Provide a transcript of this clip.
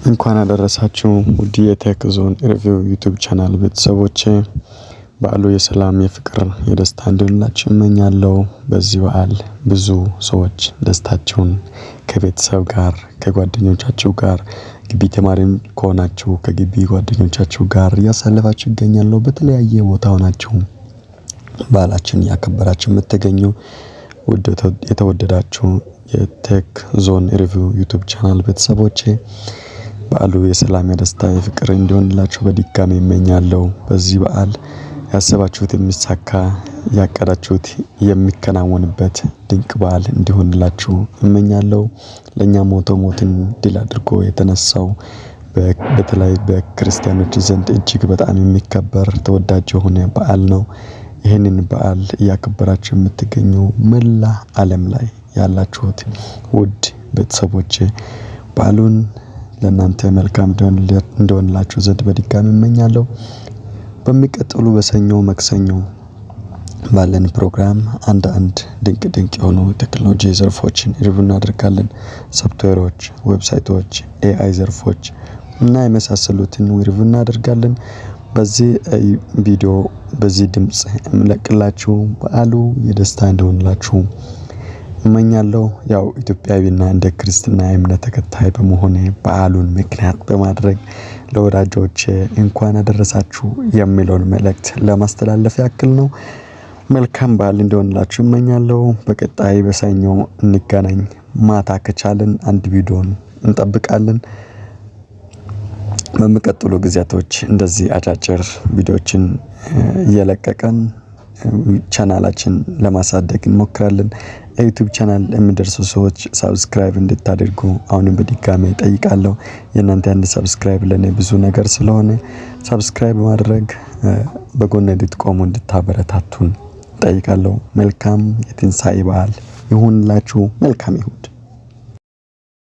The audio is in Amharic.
እንኳን አደረሳችሁ ውድ የ Tech Zone Review YouTube channel ቤተሰቦቼ። በዓሉ የሰላም፣ የፍቅር፣ የደስታ እንዲሆንላችሁ እመኛለሁ። በዚህ በዓል ብዙ ሰዎች ደስታቸውን ከቤተሰብ ጋር፣ ከጓደኞቻችሁ ጋር፣ ግቢ ተማሪም ከሆናችሁ ከግቢ ጓደኞቻችሁ ጋር እያሳለፋችሁ ይገኛሉ። በተለያየ ቦታ ሆናችሁ በዓላችን እያከበራችሁ የምትገኙ ውድ የተወደዳችሁ የ Tech Zone Review YouTube channel ቤተሰቦቼ፣ በዓሉ የሰላም፣ የደስታ፣ የፍቅር እንዲሆንላችሁ በድጋሚ እመኛለሁ። በዚህ በዓል ያሰባችሁት የሚሳካ፣ ያቀዳችሁት የሚከናወንበት ድንቅ በዓል እንዲሆንላችሁ እመኛለሁ። ለእኛ ሞቶ ሞትን ድል አድርጎ የተነሳው በተለይ በክርስቲያኖች ዘንድ እጅግ በጣም የሚከበር ተወዳጅ የሆነ በዓል ነው። ይህንን በዓል እያከበራችሁ የምትገኙ መላ ዓለም ላይ ያላችሁት ውድ ቤተሰቦቼ፣ በዓሉን ለእናንተ መልካም እንዲሆንላችሁ ዘንድ በድጋሚ እመኛለሁ። በሚቀጥሉ በሰኞ መክሰኞ ባለን ፕሮግራም አንድ አንድ ድንቅ ድንቅ የሆኑ ቴክኖሎጂ ዘርፎችን review እናደርጋለን። ሶፍትዌሮች፣ website ኦች፣ AI ዘርፎች እና የመሳሰሉትን review እናደርጋለን። በዚህ ቪዲዮ በዚህ ድምጽ የምለቅላችሁ በዓሉ የደስታ እንዲሆንላችሁ እመኛለሁ። ያው ኢትዮጵያዊና እንደ ክርስትና እምነት ተከታይ በመሆኔ በዓሉን ምክንያት በማድረግ ለወዳጆቼ እንኳን አደረሳችሁ የሚለውን መልእክት ለማስተላለፍ ያክል ነው። መልካም በዓል እንዲሆንላችሁ እመኛለሁ። በቀጣይ በሰኞ እንገናኝ። ማታ ከቻልን አንድ ቪዲዮን እንጠብቃለን። በሚቀጥሉ ጊዜያቶች እንደዚህ አጫጭር ቪዲዮዎችን እየለቀቀን ቻናላችን ለማሳደግ እንሞክራለን። YouTube channel የሚደርሱ ሰዎች subscribe እንድታደርጉ አሁንም በድጋሚ እጠይቃለሁ። የእናንተ አንድ subscribe ለኔ ብዙ ነገር ስለሆነ subscribe ማድረግ በጎን እንድትቆሙ እንድታበረታቱን እጠይቃለሁ። መልካም የትንሳኤ በዓል ይሁንላችሁ። መልካም ይሁድ።